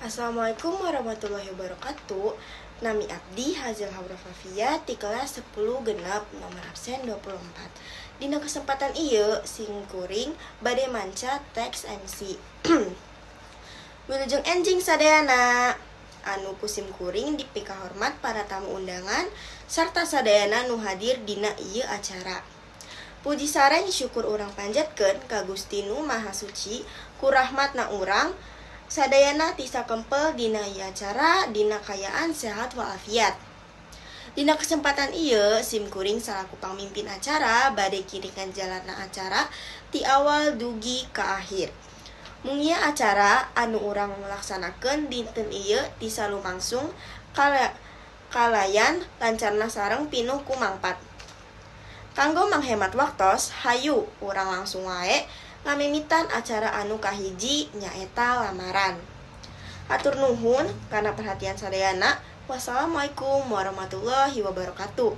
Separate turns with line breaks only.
Assalamualaikum warahmatullahi wabarakatuh. Nami abdi Hazel Haurafafia ti kelas 10 genep, nomor absen 24. Dina kesempatan ieu sim kuring bade manca teks MC. Wilujeng enjing sadayana. Anu ku sim kuring dipikahormat para tamu undangan sarta sadayana nu hadir dina ieu acara. Puji sareng syukur urang panjatkeun ka Gusti Nu Maha Suci, ku rahmatna urang sadayana tiasa kempel dina ieu acara dina kaayaan sehat walafiat. Dina kesempatan ieu sim kuring salaku pamimpin acara bade ngiringan jalanna acara ti awal dugi ka akhir. Mungia acara anu urang laksanakeun dinten ieu tiasa lumangsung kalayan lancarna sareng pinuh ku mangpat. Kanggo manghemat waktos, hayu urang langsung wae ngamimitan acara anu kahiji, nyaeta lamaran. Hatur nuhun kana perhatian sadayana. Wassalamualaikum warahmatullahi wabarakatuh.